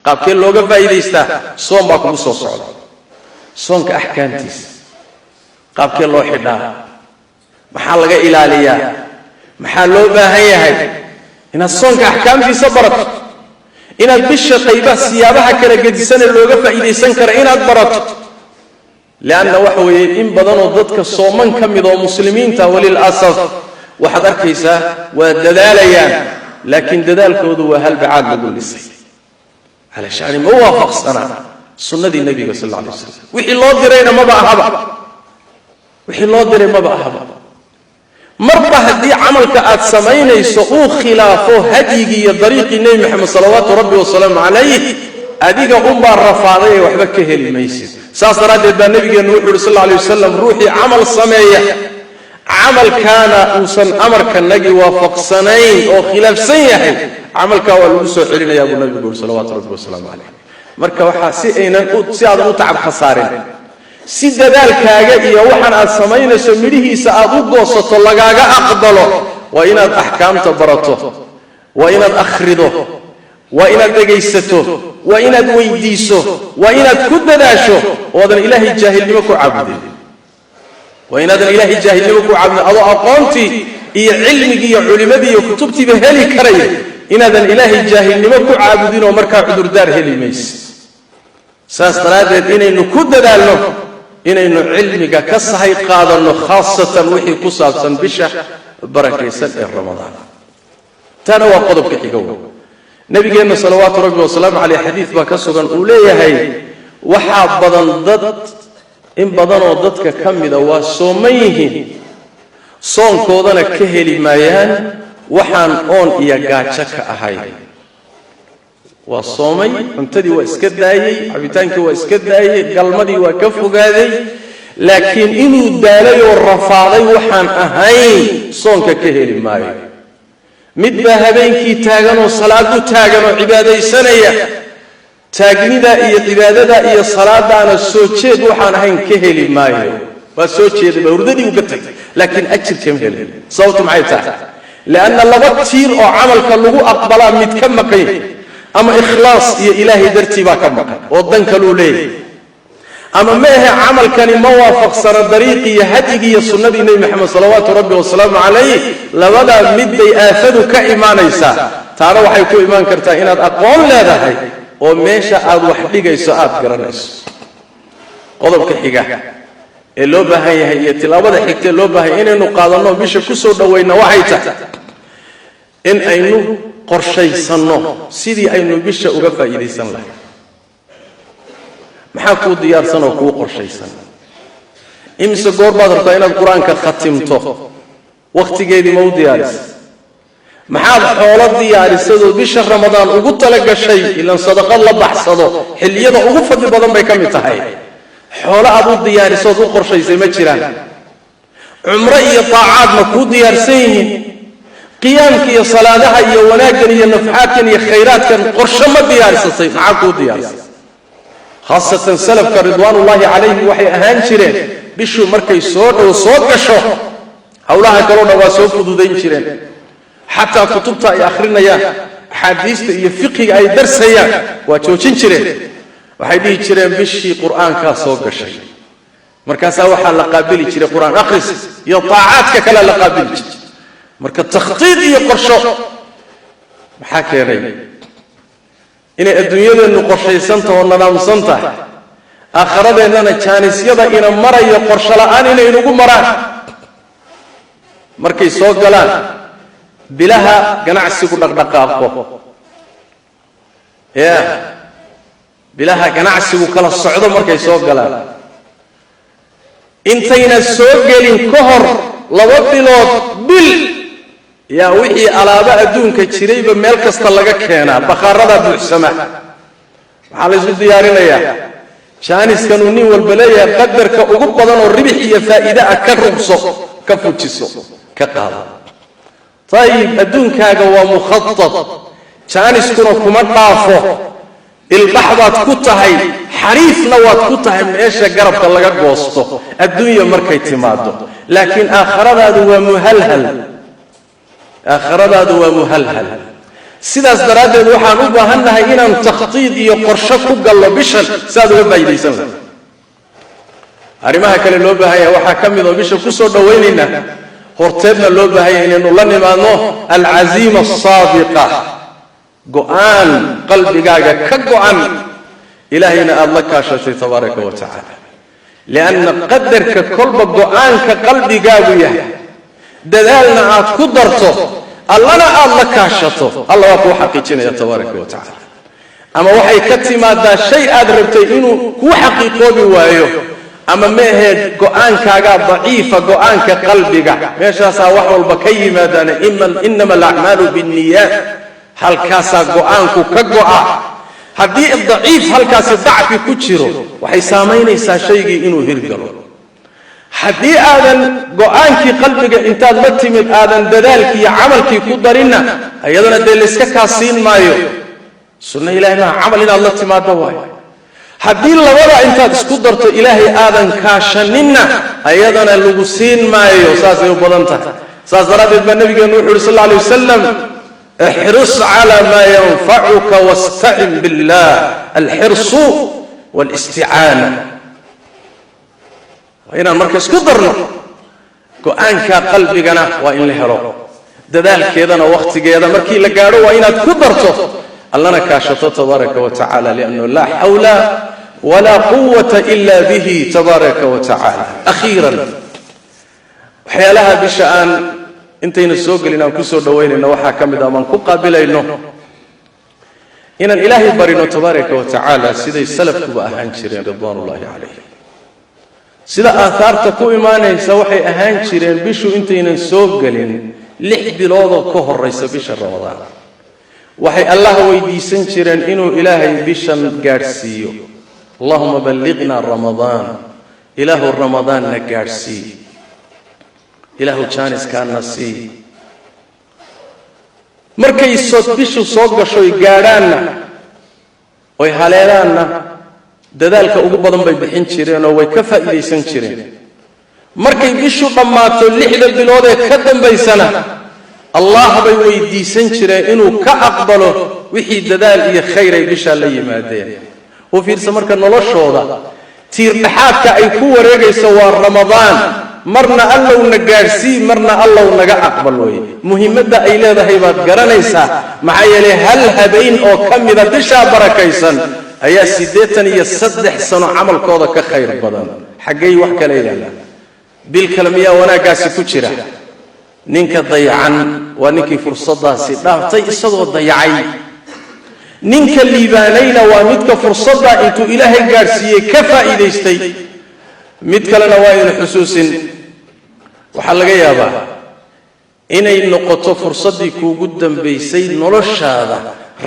Qaabkee looga faa'iidaystaa? Soon baa kugu soo socda. Soonka axkaamtiisa qaabkee loo xidhaa? Maxaa laga ilaaliyaa? Maxaa loo baahan yahay? Inaad soonka axkaamtiisa barato, inaad bisha qaybaha siyaabaha kala gedisane looga faa'iidaysan kara inaad barato. Lianna waxa weeye, in badanoo dadka sooman ka mid oo muslimiinta, walilasaf, waxaad arkaysaa waa dadaalayaan, laakiin dadaalkoodu waa halbacaad lagu lisay, calashaani ma waafaqsanaa sunnadii Nebiga sal alla alay waslam. Wixii loo dirayna maba ahaba, wixii loo diray maba ahaba. Marba haddii camalka aad samaynayso uu khilaafo hadyigii iyo dariiqii Nebi Maxamed salawaatu rabbi wasalaamu calayh, adiga unbaa rafaaday ee waxba ka heli maysid. Saas daraaddeed baa Nabigeennu wuxu uhi sal alla alay wasalam: ruuxii camal sameeya, camalkaana uusan amarkanagii waafaqsanayn oo khilaafsan yahay, camalkaa waa lagu soo celinayaa, buu nabigu uhi salawaatu rabbi wasalaamu calayh. Marka waxaa si aynan si aadan u tacab khasaarin, si dadaalkaaga iyo waxaan aad samaynayso midhihiisa aad u goosato, lagaaga aqbalo, waa inaad axkaamta barato, waa inaad akhrido, waa inaad dhegaysato, waa inaad weydiiso, waa inaad ku dadaasho, oodan Ilaahay jaahilnimo ku caabudin. Waa inaadan Ilaahay jaahilnimo ku caabudin, adoo aqoontii iyo cilmigii iyo culimadii iyo kutubtiiba heli karaya, inaadan Ilaahay jaahilnimo ku caabudinoo markaa cudurdaar heli mayse. Saas daraaddeed inaynu ku dadaalno inaynu cilmiga ka sahay qaadanno, khaasatan wixii ku saabsan bisha barakaysan ee Ramadaan. Taana waa qodobka xiga wey. Nabigeenna salawaatu rabbi wasalaamu caleyh, xadiid baa ka sugan uu leeyahay: waxaa badan dad, in badanoo dadka ka mida waa sooman yihiin, soonkoodana ka heli maayaan waxaan oon iyo gaajo ka ahay. Waa soomay, cuntadii waa iska daayey, cabitaankii waa iska daayey, galmadii waa ka fogaaday, laakiin inuu daalay oo rafaaday waxaan ahayn soonka ka heli maayo. Mid baa habeenkii taagan oo salaad u taagan oo cibaadaysanaya, taagnida iyo cibaadada iyo salaadaana soo jeed waxaan ahayn ka heli maayo. Waa soo jeedayba, hurdadii uu ka tegay, laakiin ajir kama helin. Sababtu maxay tahay? Lianna laba tiir oo camalka lagu aqbalaa mid ka maqan, ama ikhlaas iyo Ilaahay dartii baa ka maqan oo dan kaluu leeyahay, ama ma ahe camalkani ma waafaqsana dariiqii iyo hadyigii iyo sunnadii Nebi Maxamed salawaatu rabbi wasalaamu calayh. Labadaa mid bay aafadu ka imaanaysaa. Taana waxay ku imaan kartaa inaad aqoon leedahay oo meesha aad wax dhigayso aad garanayso. Qodobka xiga ee loo baahan yahay iyo tilaabada xigta ee loo baahan yahay inaynu qaadanno bisha ku soo dhowayna waxay tahay in aynu qorshaysanno sidii aynu bisha uga faa'iidaysan lahay. Maxaa kuu diyaarsan oo kuu qorshaysan? Imise goor baad rabtaa inaad Qur-aanka khatimto? Wakhtigeedii ma u diyaarisa? Maxaad xoolo diyaarisadoo bisha Ramadaan ugu tala gashay? Ilan sadaqad la baxsado xilliyada ugu fadli badan bay ka mid tahay. Xoolo aad u diyaarisood u qorshaysay ma jiraan? Cumro iyo taacaad ma kuu diyaarsan yihiin? Qiyaamka iyo salaadaha iyo wanaaggan iyo nafxaadkan iyo khayraadkan qorsho ma diyaarsatay? Maxaa kuu diyaarsan? Khaasatan salafka ridwaanullaahi calayhim waxay ahaan jireen, bishu markay soo dhow soo gasho, howlaha kaloo dhan waa soo fududayn jireen. Xataa kutubta ay akhrinayaan, axaadiista iyo fiqiga ay darsayaan, waa joojin jireen. Waxay dhihi jireen: bishii Qur-aankaa soo gashay. Markaasaa waxaa la qaabili jiray Qur-aan akhris iyo taacaadka kalea la qaabili jiray. Marka takhtiid iyo qorsho maxaa keenay inay adduunyadeennu qorshaysantaho oo nadaamsan tahay, aakhiradeenana jaanisyada ina marayo qorsho la'aan inaynugu maraan? Markay soo galaan bilaha ganacsigu dhaqdhaqaaqo, ya bilaha ganacsigu kala socdo markay soo galaan, intayna soo gelin ka hor 2 bilood, bil, yaa wixii alaabo adduunka jirayba meel kasta laga keenaa, bakhaaradaa buuxsama. Maxaa la ysu diyaarinayaa? Jaaniskanuu nin walba leeyahay qadarka ugu badan oo ribix iyo faa'iide ah ka rugso, ka fujiso, ka qaado. Tayib, adduunkaaga waa mukhatad, jaaniskuna kuma dhaafo. Ilbax baad ku tahay, xariifna waad ku tahay meesha garabka laga goosto adduunya markay timaado, laakiin aakhiradaadu waa muhalhal, aakhiradaadu waa muhalhal. Sidaas daraaddeed waxaan u baahannahay inaan takhtiid iyo qorsho ku gallo bishan si aad uga faa'iidaysan lahay. Arrimaha kale loo baahan yahay waxaa ka mid oo bisha ku soo dhowaynaynaa, horteedna loo baahan yahay inaynu la nimaadno alcaziima asaadiqa, go'aan qalbigaaga ka go'an, ilaahayna aada la kaashatay tabaaraka wa tacaala. Lianna qadarka kolba go'aanka qalbigaagu yahay, dadaalna aad ku darto, allana aada la kaashato, alla waa kuu xaqiijinaya tabaaraka wa tacaala. Ama waxay ka timaadaa shay aad rabtay inuu kuu xaqiiqoobi waayo, ama ma aheed go'aankaagaa daciifa, go'aanka qalbiga meeshaasaa wax walba ka yimaadaana. Inama alacmaalu binniyaat, halkaasaa go'aanku ka go'a. Haddii daciif halkaasi dacfi ku jiro, waxay saamaynaysaa shaygii inuu hirgalo. Haddii aadan go'aankii qalbiga intaad la timid aadan dadaalkii iyo camalkii ku darinna, iyadana dee layska kaa siin maayo. Sunno ilahay maaha camal inaad la timaaddo waayo. Haddii labada intaad isku darto ilaahay aadan kaashaninna, ayadana lagu siin maayo. Saasay u badan tahay. Saas daraaddeed baa nabigeennu wuxu uhi sal alla alay wasalam: ixris cala maa yanfacuka wastacin billah. Alxirsu walisticaana waa inaan marka isku darno. Go'aanka qalbigana waa in la helo, dadaalkeedana wakhtigeeda markii la gaadho waa inaad ku darto, allana kaashato tabaaraka wa tacala, liannahu laa xawla walaa quwata ila bihi tabaaraka wa tacala. Akhiiran, waxyaalaha bisha aan intayna soo gelin aan ku soo dhowaynayno waxaa ka mid ah amaan ku qaabilayno inaan ilaahay barino tabaaraka wa tacaala, siday salafkuba ahaan jireen ridwaanullahi calayhim. Sida aahaarta ku imaanaysa, waxay ahaan jireen bishu intaynan soo gelin 6 biloodoo ka horaysa bisha Ramadaan, waxay Allah weydiisan jireen inuu ilaahay bishan gaadhsiiyo. Allahuma balliqna Ramadaan, ilaahu Ramadaanna gaadhsii, ilaahu jaaniskaana sii. Markay bishu soo gashoy gaadhaanna oy haleelaanna, dadaalka ugu badan bay bixin jireenoo way ka faa'iidaysan jireen. Markay bishu dhammaato, 6da bilood ee ka dambaysana, Allah bay weydiisan jireen inuu ka aqbalo wixii dadaal iyo khayr ay bishaa la yimaadeen. U fiirsa marka, noloshooda tiirdhexaadka ay ku wareegayso waa Ramadaan. Marna allowna gaadhsii, marna allow naga aqbal weeye. Muhiimadda ay leedahay baad garanaysaa, maxaa yeelay hal habeen oo ka mida bishaa barakaysan ayaa 83 sano camalkooda ka khayr badan. Xaggay wax kale yaalla? Bil kale miyaa wanaaggaasi ku jira? Ninka dayacan waa ninkii fursaddaasi dhaaftay isagoo dayacay. Ninka liibaanayna waa midka fursaddaa intuu ilaahay gaadhsiiyey ka faa'iidaystay. Mid kalena waa aynu xusuusin: waxaa laga yaabaa inay noqoto fursaddii kuugu dambaysay noloshaada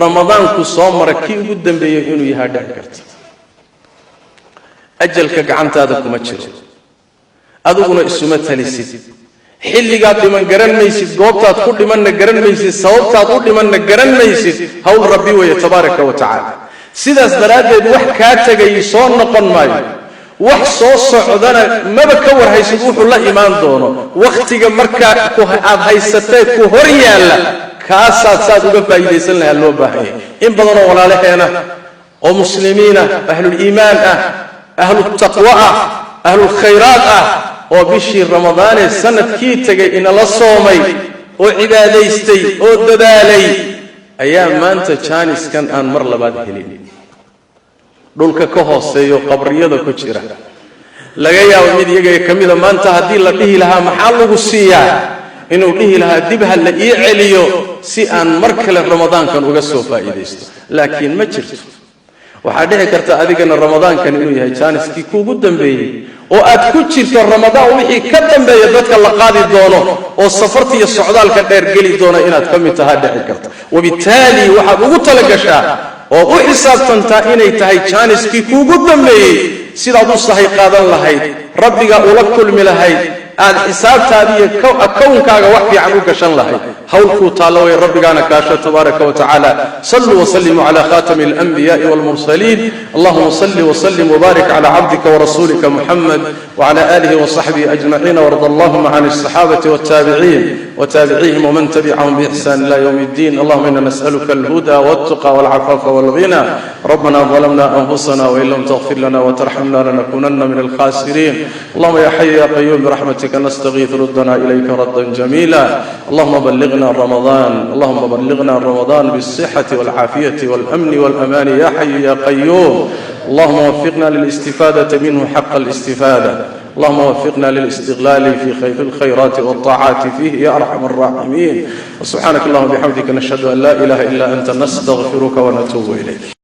Ramadaanku soo mara kii ugu dambeeyey inuu yahaa dhici karta. Ajalka gacantaada kuma jiro, adiguna isuma talisid. Xilligaad dhiman garan maysid, goobtaad ku dhimanna garan maysid, sababtaad u dhimanna garan maysid. Hawl Rabbi weeye tabaaraka wa tacaala. Sidaas daraaddeed wax kaa tegay soo noqon maayo, wax soo socdana maba ka warhaysid wuxuu la imaan doono. Wakhtiga markaa aad haysatee ku hor yaalla, kaasaad saad uga faa'iidaysan lahaa loo baahanyay. In badanoo walaalaheena oo muslimiinah, ahluliimaan ah, ahlutaqwo ah, ahlulkhayraad ah, oo bishii Ramadaanee sanadkii tegay inala soomay oo cibaadaystay oo dadaalay, ayaa maanta jaaniskan aan mar labaad helin, dhulka ka hooseeyo, qabriyada ku jira. Laga yaabo mid iyaga ka mida maanta haddii la dhihi lahaa maxaa lagu siiyaa, inuu dhihi lahaa dib ha la ii celiyo si aan mar kale Ramadaankan uga soo faa'iidaysto. Laakiin ma jirto. Waxaa dhici karta adigana Ramadaankan inuu yahay jaaniskii kuugu dambeeyey oo aad ku jirto Ramadaan wixii ka dambeeya dadka la qaadi doono oo safarta iyo socdaalka dheer geli doona inaad ka mid tahaa dhici karta. Wabittaali waxaad ugu talagashaa oo u xisaabtantaa inay tahay jaaniskii kuugu dambeeyey, sidaad u sahay qaadan lahayd, rabbiga ula kulmi lahayd. Aad xisaabtaada iyo akownkaaga wax fiican u gashan lahayd, hawlkuu taallo way. Rabbigaana kaasho, tabaaraka wa tacaala. Saluu wasallimuu cala khatami alanbiyaai walmursaliin. Allahuma salli wasallim wbaarik cala cabdika warasuulika Muxamed wcala aalihi wasaxbihi ajmaciin, warda allahuma can alsaxaabati waltaabiciin wtaabicihim wman tabicahum biixsan ila ywm اddin. Allahuma ina nas'aluka alhuda waltuqa walcafaafa walghina. Rabbana ظlamna anfusana wain lam tغfir lana wtarxamna lanakunana min alkhasiriin. Allahuma ya xayu ya qayuum, biraxmatika nastagiif, rudana ilayka radda jamiila. Allahuma ballighna ramadan, allahuma ballighna ramadan bالصxati walcaafiyati walamni walamani, ya xayu ya qayuum. Allahuma wafiqna lilistifadati minhu xaqa اlistifada. اللهم وفقنا للاستغلال في الخيرات والطاعات فيه يا أرحم الراحمين. وسبحانك اللهم وبحمدك، نشهد أن لا إله إلا أنت، نستغفرك ونتوب إليك.